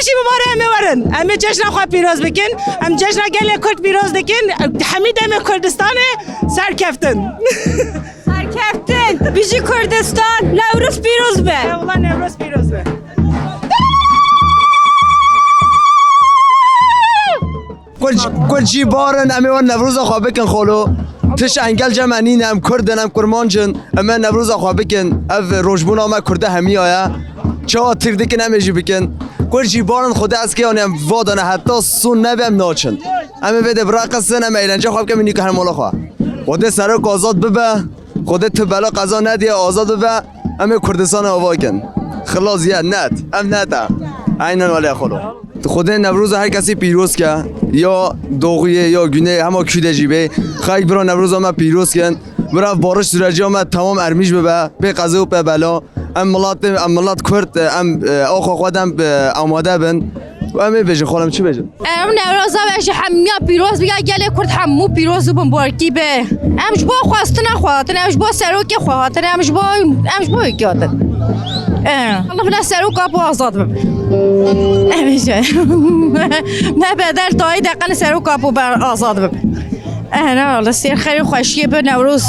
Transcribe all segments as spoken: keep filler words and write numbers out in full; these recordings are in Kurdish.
Çî bibare em ê werin. Em ê cejna xwe pîroz bikin. Em cejna gelê Kurd pîroz dikin. Hemî demê Kurdistanê serkeftin. Serkeftin. Bijî Kurdistan. Newroz pîroz be. Ewla Newroz pîroz be. Kurd, Kurd jî bar in, em ê wan Newroza xwe bikin xolo. Tiş engel cem me nîne, em Kurd in, em Kurmanc in. Em ê Newroza xwe bikin. Ev rojbûna me Kurde hemiya ye. Çawa Tirk dikin, em ê jî bikin. Kurd jî bar in, Xwedê ez kê, em vadane heta son nebe em naçin. Em ê vê de bireqisin, em eğlence xwe bikin, em nîke her mala xwe. Xwedê serok azad bibe. Xwedê tu bela qeza nediye, azad bibe. Em ê Kurdistan ava kin. Xilas ye, net. Em net e. Aynen wele xolo. Xwedê Newroza her kesî pîroz ke. Ya doğuyê, ya güneyê, hema kû de jî bê. Xayk bira Newroza me pîroz kin. Bira barış süreci me tamam ermîş bibe. Bê qeze û bê bela. Em milat, em milat Kurd, em, e, axa xwe dem, e, amade bin. Û em ê bêjin, xalem çi bêjin? Em Newroza we ji hemiya pîroz be, ya gelê Kurd hemû pîroz û bimbarkî be. Em ji bo xwestina xwe hatine, em ji bo serokê xwe hatine, em ji bo, em ji bo yekê hatin. Eh, Allah bina serok Apo azad bibe. Em ê ji-, me bedel tayî de qene serok Apo be azad bibe. Eh, ne, Allah ser xêr û xweşiyê be Newroz.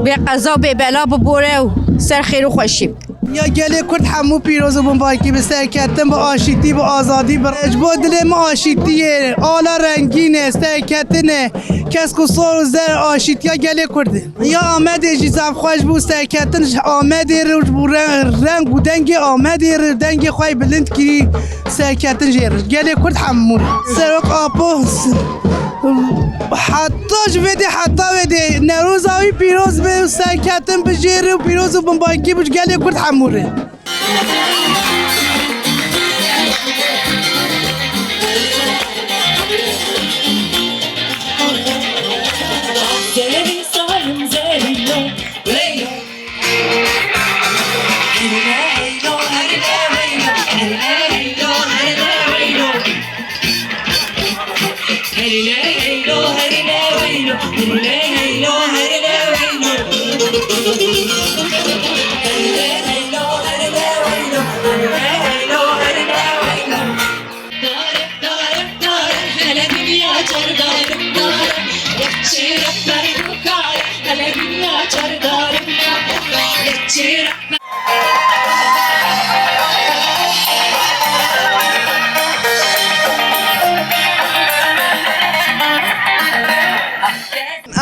Bê qeza û bê bela bibore û ser xêr û xweşî. Ya gelê Kurd hemû pîroz û bimbarkî bi serketin, bi aşîtî, bi azadî, bi ji bo dilê min aşîtiyê, ala rengîn e, serketin e, kesk û sor û zer aşîtiya gelê Kurd e. Ya Amedê jî zaf xweş bû, serketin ji Amedê re û ji bo re-, reng û dengê Amedê re dengê xwe bilind kirî, serketin jê re. Gelê Kurd hemû re. Serok Apo s-, Heta ji vê dê heta wê dê Newroza wî pîroz be û serketin bijêre û pîroz û bimbarkî bi ji gelê Kurd hemû re.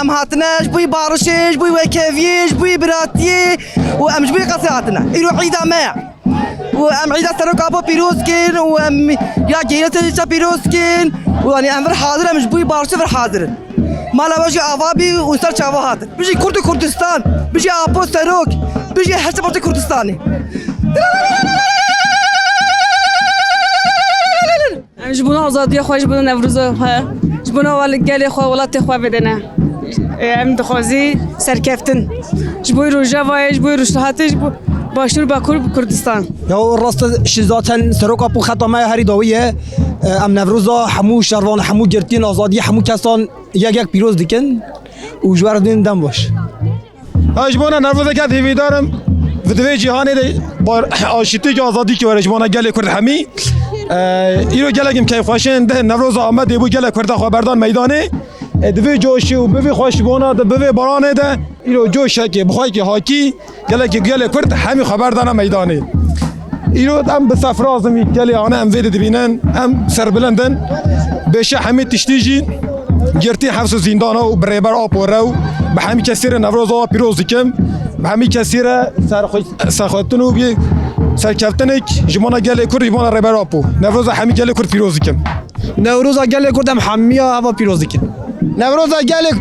Em hatine ji bo wî barişê, ji bo wî wekeviyê, ji bo wî biratiyê û em ji bo wî qasê hatine. Îro îda me ye. Û em îda Serok Apo pîroz kin û em ya gêrê te pîroz kin. Û yanî em vir hazir, em ji bo wî barişê vir hazir in. Mala we jî ava bî û ser çava hatin. Bijî Kurd û Kurdistan, bijî Apo Serok, bijî her çi parçe Kurdistanê. Em ji bona azadiya xwe, ji bona Newroza xwe, ji bona wel-, gelê xwe, welatê xwe vedêne. Em dixwazî serkeftin. Ji bo Rojavayê, ji bo Rojhilatê, ji bo Başûr Bakur Kurdistan. Ya o rast e, şi zaten Serok Apo xeta me herî dawî ye. Em Newroza hemû şervan, hemû girtiyên azadiyê, hemû kesan yek yek pîroz dikin û ji we re dînin dem baş. Ez ji bona Newrozeke hêvîdar im, di vê cîhanê de bar-, aşîtî û azadî ki were ji bona gelê Kurd hemî. E, îro gelek im keyfxweşin, deh Newroza Amedê bû gelek Kurda xwe berdan meydanê. E, di vê coşê û bi vê xweşbûna de, bi vê baranê de, îro coşekê, bi xwekê hakî, gelekê gelê Kurd hemî xwe berdana meydanê. Îro em bi sefraz in, wî gelê ane em vê de dibînin, em serbilind in. Bêşe hemî tiştî jî girtî hefs û zîndana û bi Rêber Apo re û bi hemî kesî re Newroza we pîroz dikim. Bi hemî kesî re serxwe-, serxwetin û bir serkeftinek ji bona gelê Kurd, ji bona Rêber Apo. Newroza hemî gelê Kurd pîroz dikim. Newroza gelê Kurd em hemiya eva pîroz dikin. Newroza gelê,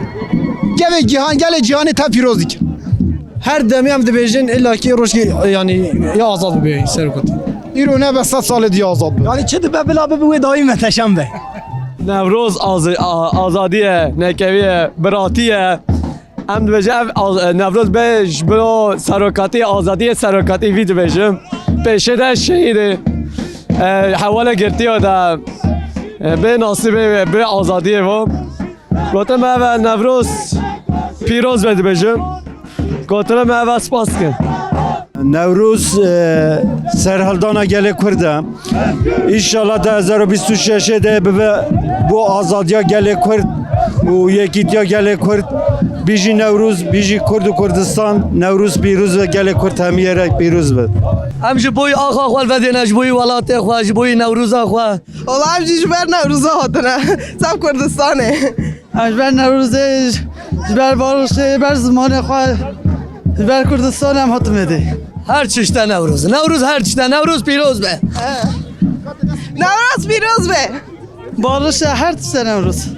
gelê cîhan, gelê cîhanê te pîroz dikin. Her demê em dibêjin, îlla ki rojkê, yanî, ya azad bibe Serokot. Îro ne be sed salê diye azad be. Yanî çi dibe bila bibe wê dawî meteşan be. Newroz az-, a-, azadî ye, nekewî ye, biratî ye. Em dibêjin ev az-, Newroz be ji bo serokatî, azadiyê serokatî vî dibêjim. Pêşê de şehîdê, e, hewale girtiya de, e, bê nasîbê wê, bê azadiyê vo. Gotin me ev Newroz pîroz be dibêjim. Gotin me ev spas dikin. Newroz, e, serhildana gelê Kurd e. Înşallah di hezar û bîst û şeşê de bibe bo azadiya gelê Kurd û yekîtiya gelê Kurd. Bijî Newroz, bijî Kurd û Kurdistan. Newroz pîroz be, gelê Kurd hemiyê re pîroz be. Em ji bo yî axa xwe vedêne, ji bo yî welatê xwe, ji bo yî Newroza xwe. Wala em jî ji ber Newroza hatine. Ser Kurdistanê. Em ji ber Newrozê, ji ber barişê, ji ber zimanê xwe, ji ber Kurdistanê em hatin vê dê. Her tişte Newroz. Newroz her tişte. Newroz pîroz be. Newroz pîroz be. Barişe her tişte Newroz.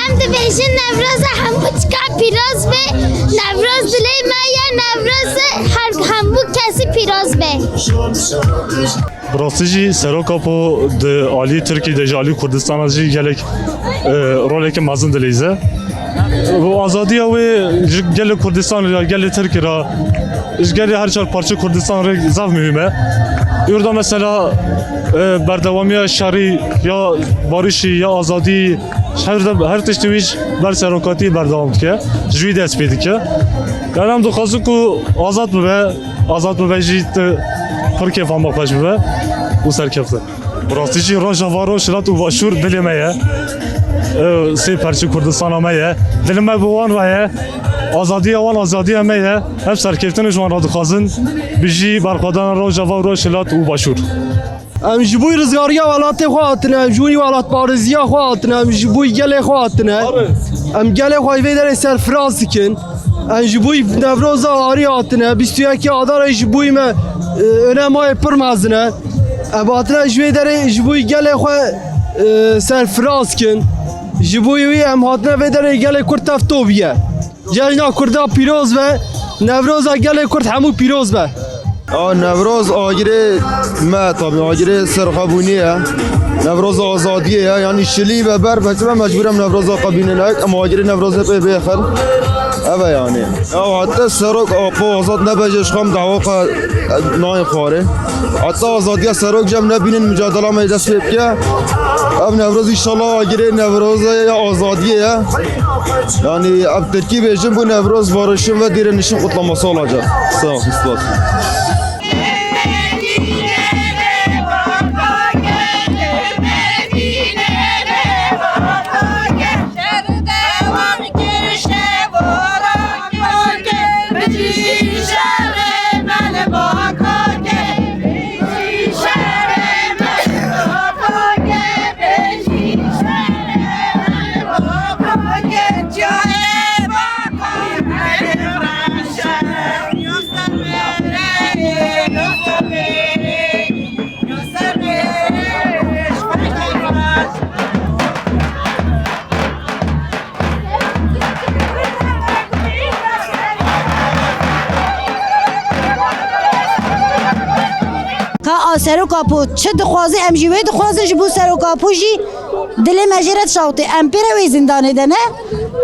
Em dibêjin Newroza hemû çika pîroz be, Newroz dilê me ye, Newroz her hemû kesî pîroz be. Bi rastî jî Serok Apo di alî Tirkî de, ji alî Kurdistana jî gelek, e, roleke mezin dileyze. Û azadiya wê ji gelê Kurdistan re, gelê Tirkî re, ji gelê her çar parçe Kurdistan re zaf muhîm e. Orada mesela, e, berdewamiya şerî ya barişî ya azadî, her, her tiştî wî ji ber serokatî berdewam dike. Ji wî dest pê dike. Yani em dixwazin ku azad bibe. Azad bibe jî tu pir kêfa me xweş bibe û serkeftin. Bi rastî jî Rojava, Rojhilat û Başûr dilê me ye. Ew sê parçe Kurdistana me ye. Dilê me bi wan re ye. Azadiya wan azadiya me ye. Ev serkeftinê ji wan re dixwazin. Bijî berxwedana Rojava, Rojhilat û Başûr. Em ji bo rizgariya welatê xwe hatine, em ji bo welatparêziya xwe hatine, em ji bo gelê xwe hatine. Em gelê xwe vê derê serfiraz dikin. Em ji bo Newroza arî hatine, bîst û yekê Adarê ji bo me, e, önemayê pir mezin e. Em hatine ji vê derê ji bo gelê xwe, e, serfiraz kin. Ji bo wî em hatine vê derê gelê Kurd tevtobiye. Cejna Kurda pîroz be, Newroza gelê Kurd hemû pîroz be. A, Newroz agirê me, tabî agirê serxwebûnê ye. Newroza azadiyê ye. Yanî şilî ve ber, me çima mecbûr em Newroza xwe bînin ek, em agirê Newrozê pê bêxin. Ev e yanî. Ya heta Serok Apo azad nebe jî ji xwe em dawa xwe, e, nayê xwarê. Heta azadiya Serok cem nebînin, mücadela me dest pê bike. Ev Newroz înşallah agirê Newroza ya azadiyê ye. Yani ev Tirkî bêjin bu Newroz barışın ve direnişin kutlaması olacak. Sağ ol, spas. Ka a Serok Apo çi dixwaze, em jî wê dixwazin, ji bo Serok Apo jî dilê me jê re dişawite. Em pê re wê zîndanê de ne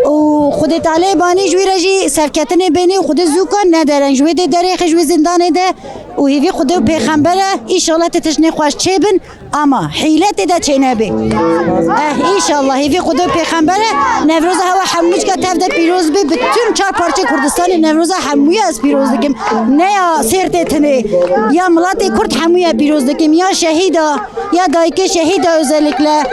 û Xwedê Tealê banî ji wî re jî serketinê bênî û Xwedê zû ka nedere. Ji wê dê derêxe ji wê zîndanê de û hêvî Xwedê û pêxember e. Înşallah tê tiştê xweş çêbin. Ama hîle tê de çênebe. Eh, înşallah hêvî Xwedê û pêxember e. Newroza hewa hemû çika tev de pîroz be. Bi tüm çar parçe Kurdistanê Newroza hemûya ez pîroz dikim. Ne ya Sêrtê tinê, ya miletê Kurd hemûya pîroz dikim. Ya şehîda, ya dayikê şehîda özellikle.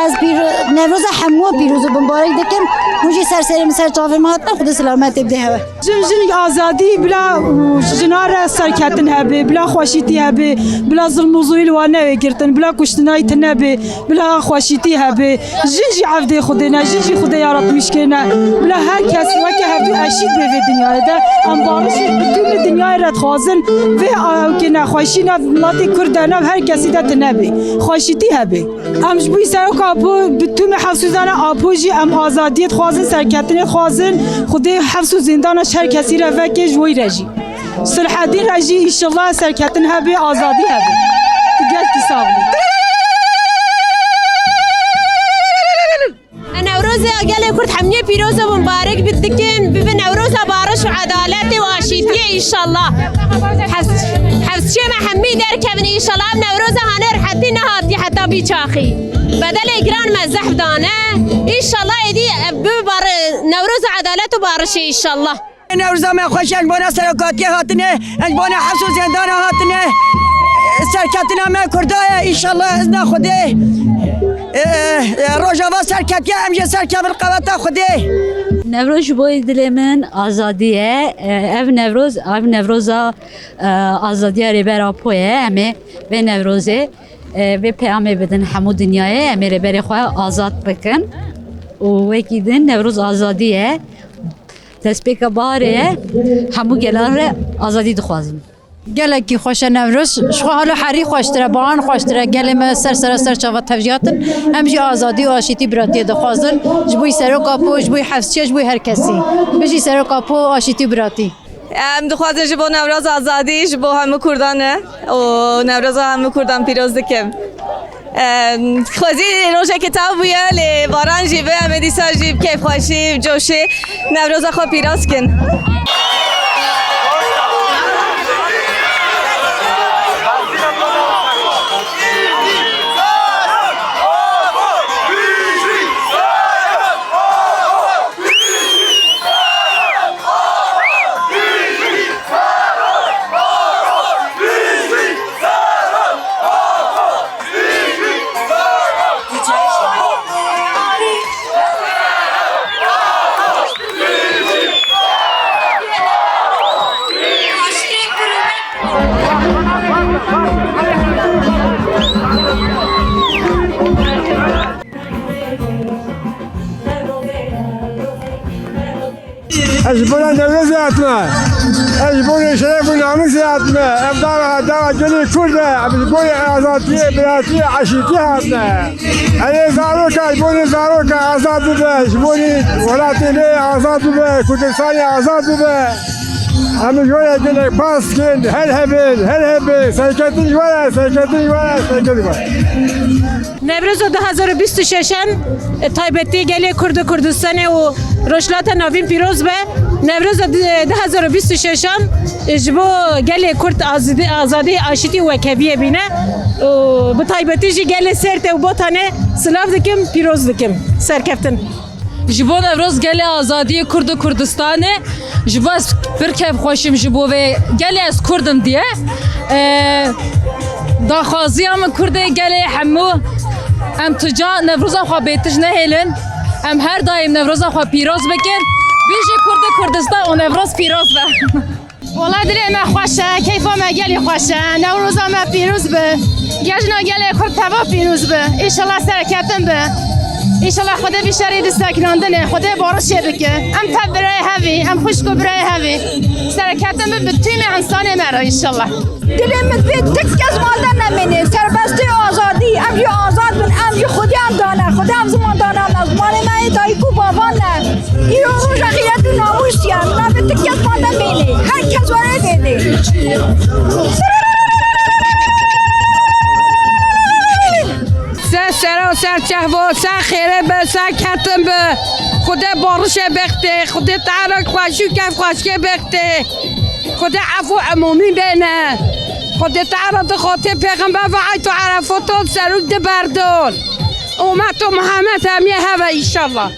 Ez pîro-, Newroza hemû pîroz û bimbarek dikim. Hûn jî ser serê min, ser çavê min hatin. Xwedê selametê bide hewe. Jin, jinik azadî bila û jina re serketin hebe. Bila xweşîtî hebe, bila zilm û zûyî li wan newê girtin, bila kuştinayî tune be, bila xweşîtî hebe. Jin jî evdê Xwedê ne, jin jî Xwedê yaratmîşkê ne. Bila her kes weke hevdû eşît bê vê dinyayê de. Em barişê bi tûmî dinyayê re dixwazin. Vê awkê nexweşî nav miletê Kurd de, nav her kesî de tune be. Xweşîtî hebe. Em ji bo Seroka Apo, bi tûmî hefsûzana Apo jî em azadiyê dixwazin, serketinê dixwazin. Xwedê hefs û zindana ji her kesî re veke, ji wî re jî. Silhedîn re jî înşallah serketin hebe, azadî hebe. Tu gelkî sax bî. Newroza gelê Kurd hemiyê pîroz û mibarek bi dikin, bibe Newroza bariş û edaletê û aşîtiyê înşallah. Hevs-, hevsçiyê me hemî derkevin înşallah. Ev Newroza hane rehetî nehatiye heta vî çaxî. Bedelê giran me zehf dane. Înşallah êdî ev bibe bar-, Newroza edalet û barişê înşallah. Newroza me xweş e, ez bona serokatiyê hatine, ez bona hefs û zindana hatine. Serketina me Kurda ye, înşallah izna Xwedê. E, e, Rojava serketiye, em jê serkevin qeweta Xwedê. Newroz ji bo dilê min azadî ye. E, ev Newroz, ev Newroza, e, azadiya Rêber Apo ye. Em ê vê Newrozê, e, vê peyamê bidin hemû dinyayê. Em ê Rêberê xwe azad bikin. Û wekî din Newroz azadî ye. Destpêka baharê ye, hemû gelan re azadî dixwazin. Gelekî xweş e Newroz, ji xwe hala herî xweştir e, bahan xweştir e. Gelê me ser sera ser çava tevjî hatin, em jî azadî û aşîtî biratiyê dixwazin. Ji bo Serok Apo, ji bo hevsçiye, ji bo her kesî. Bijî Serok Apo, aşîtî û biratî. Em dixwazin ji bo Newroz azadî, ji bo hemû Kurdan e û Newroza hemû Kurdan pîroz dikim. Em, xwezî rojekî tav bûye, lê baran jî bi, em ê dîsa jî bi kêfxweşî, bi coşê Newroza xwe pîroz kin. Ez ji bona Newrozê hatime. Ez ji bona şeref û namûsê hatime. Ev dawa, dawa gelê Kurd e. Em ji bona azadiyê, biratiyê, eşîtiyê hatime. Erê zaroka, ji bona zaroka azad bibe. Ji bona welatê me azad bibe. Kurdistanê azad bibe. Em ji we re gelek spas dikin. Her hebin, her hebin. Serketin ji we re, serketin ji we re, serketin ji we re. Newroza du hazar û bîst û şeşan, e, taybetî gelê Kurd û Kurdistanê û Rojhilata Navîn pîroz be. Newroza du-, du hazar û bîst û şeşan, e, ji bo gelê Kurd azidî-, azadî, aşîtî û wekheviyê bîne. Û bi taybetî jî gelê Sêrtê û Botanê silav dikim, pîroz dikim. Serkeftin. Ji bo Newroz gelê azadiyê Kurd û Kurdistanê, ji bo ez pir kêfxweş im ji bo vê gelê ez Kurd im diye. Ee, daxwaziya min Kurdê gelê hemû, em tu ca Newroza xwe bêtij nehêlin. Em her daîm Newroza xwe pîroz bikin. Bijî Kurd û Kurdistan û Newroz pîroz be. Wela dilê me xweş e, keyfa me gelî xweş e. Newroza me pîroz be. Cejna gelê Kurd teva pîroz be. Înşallah serketin be. Înşallah Xwedê vî şerî bisekinandine. Xwedê barişê bike. Em tev birayê hevî, em xwişk û birayê hevî. Serketin be bi tîmê însanê me re înşallah. Dilê min divê tik kes malde nemêne. Serbestî û azadî. Em jî azad bin. Em jî Xwedê em dane. Xwedê em ziman dane me. Zimanê me yê dayik û bavan ne. Îro roja xîret û namûs ye. Navê ti kes malde bênê. Her kes were bênê. Ser sera ser çehvo, ser xêrê be, ser ketin be. Xwedê barişê bextê, Xwedê teala xweşî û kefxweşiyê bextê. Xwedê efû emûmî bêne. Xwedê teala di xotê pêxember ve ayto erefoto serûk di berdon. Umeto Muhammed hemiye heve înşallah.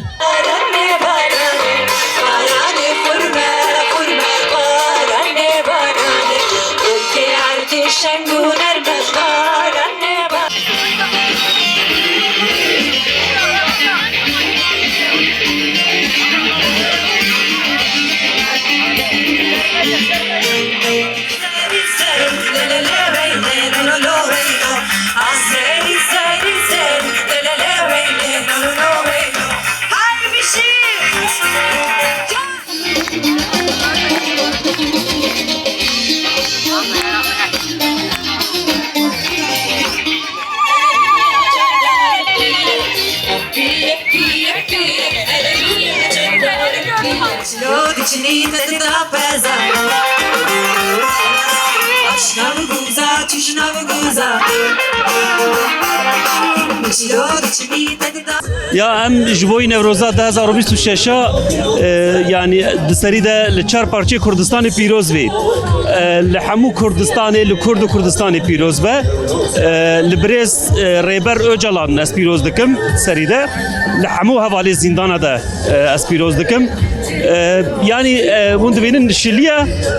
Ya em ji bo Newroza du hezar û bîst û şeş a, e, yanî di serî de li çar parçeyê Kurdistanê pîroz bê. E, li hemû Kurdistanê, li Kurd û Kurdistanê pîroz be. E, li birêz, e, Rêber Ocalan ez pîroz dikim serî de. Li hemû hevalê zîndana de, e, ez pîroz dikim. E, yanî, e, hûn dibînin şiliye,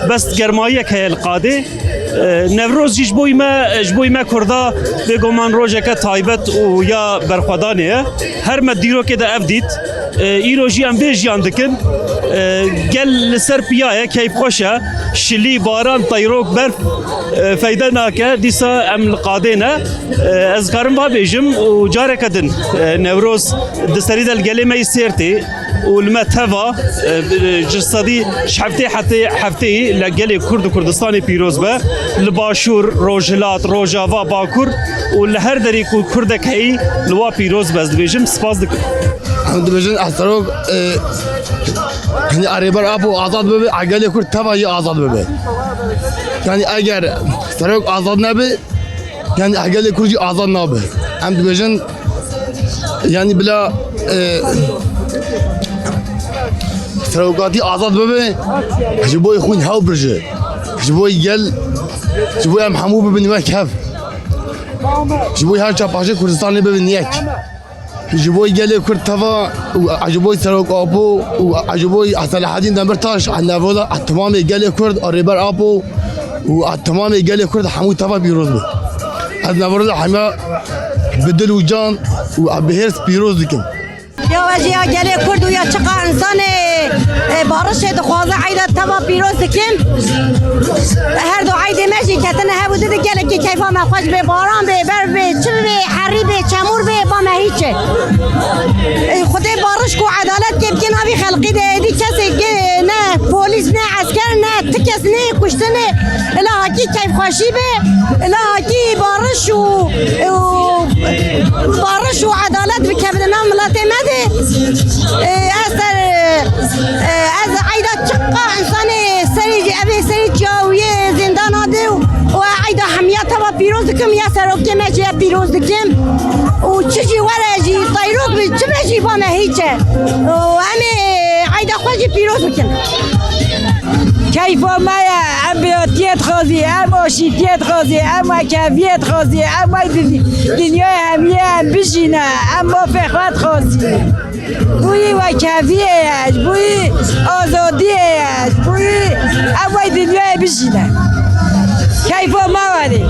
bes germayiyek heye li qadê. E, Newroz jî ji bo me, ji bo me Kurda bêguman rojeke taybet û ya berxwedanê ye. Her me dîrokê de ev dît. E, îro jî em vê jiyan dikin. E, gel li ser piya ye, keyfxweş e. Şilî, baran, teyrok, berf, e, feyde nake. Dîsa em li qadê ne. E, ez karim va bêjim û careke din, e, Newroz di serî de li gelê me yî sêr tê. Û li me teva, e, ji sedî ji heftê hetê hefteyî li gelê Kurd û Kurdistanê pîroz be. Li Başûr, Rojhilat, Rojava, Bakur û li her derî ku Kurdek heyî li wa pîroz be, ez dibêjim, spas dikim. Em dibêjin, ez serok, e, yanî Rêber Apo azad bibe, a gelê Kurd teva yî azad bibe. Yanî eger serok azad nebe, yanî gelê Kurd jî azad nabe. Em dibêjin, yanî bila, e, serokatî azad bibe, ji bo xwîn hew birje. Ji bo gel, ji bo em hemû bibin wek hev. Ji bo her çar parçeyê Kurdistanê bibin yek. Ji bo gelê Kurd teva û ji bo Serok Apo û ji bo Selahedîn Demirtaş, a Newroza a temamê gelê Kurd, a Rêber Apo û a temamê gelê Kurd hemû teva pîroz be. Ez Newroza hemiya bi dil û can û bi hêrs pîroz dikim. Ya ez ya gelê Kurd û ya çiqa insanê, e, barişê dixwaze eyda teva pîroz dikim. Her du eydê me jî ketine hev û didi gelekî keyfa me xweş bê, baran bê, berf bê, çi bê, herî bê, çemûr bê, ba me hîç e. E, Xwedê bariş ku edalet kê bikê navî xelqî de, êdî kesê ke ne polîs, ne esker, ne ti kes nê kuştine. Ilahakî keyfxweşî be, ilahakî bariş û, û bariş û edalet bikevine nav miletê me de. E, ez ser, e, ez eyda çiqa insanê serê, evê serê çiyawiyê zindana de û, û eyda hemiya teva pîroz dikim, ya serokê me jî pîroz dikim. Û çi jî were jî, teyrok bi, çi be jî ba me hîç e. Û em ê eyda xwe jî pîroz bikin. Keyfa me ye, em biratiyê dixwazî, em aşîtiyê dixwazî, em wekheviyê dixwazî, em wek di-, dinyayê hemiyê em bijîne, em mafê xwe dixwazî. Bûyî wekheviyê ye, bûyî azadiyê ye, bûyî em wek dinyayê bijîne. Keyfa me werê.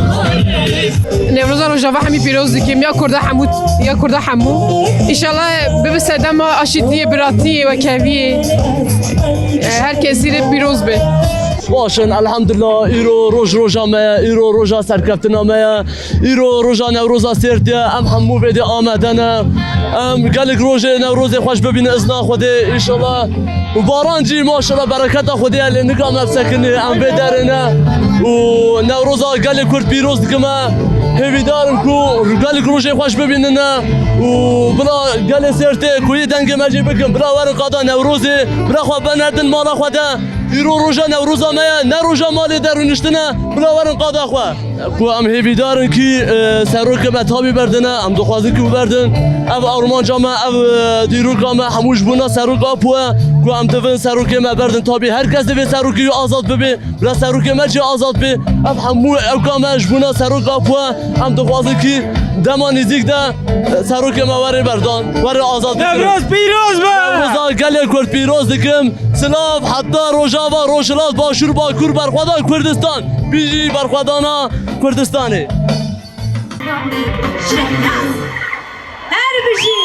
Newroza Rojava hemî pîroz dikim, ya Kurda hemû, ya Kurda hemû. Înşallah bibe sedema aşîtiyê, biratiyê, wekheviyê. E, her kesî rê pîroz be. Baş in, elhamdulillah, îro roj roja me ye, îro roja serkeftina me ye, îro roja Newroza Sêrtê ye, em hemû vê dê amade ne. Em gelek rojê Newrozê xweş bibînin izna Xwedê, înşallah. Û baran jî maşallah bereketa Xwedê ye, lê nika me bisekinê, em vê derê ne. Û Newroza gelê Kurd pîroz dikime. Hêvîdar im ku gelek rojê xweş bibînine. Û bila gelê Sêrtê ku yê dengê me jî bikin, bila werin qada Newrozê, bila xwe benerdin mala xwe de. Îro roja Newroza me ye, ne roja malê de rûniştine, bila werin qada xwe. Ku em hêvîdar in kî, e, serokê me tabî berdine, em dixwazin kî biberdin. Ev armanca me, ev, e, dîroka me hemû ji bona Serok Apo ye, ku em divin serokê me berdin. Tabî her kes divê serokê wî azad bibe, bila serokê me jî azad be. Ev hemû ewka me ji bona Serok Apo ye, em dixwazin kî dema nêzîk de, e, serokê me were berdan, were azad bikirin. Newroz pîroz be! Newroza gelê Kurd pîroz dikim. Silav heta Rojava, Rojhilat, Başûr, Bakur, berxwedan Kurdistan. Bijî berxwedana Kurdistanê. Şehnaz. Her bijî.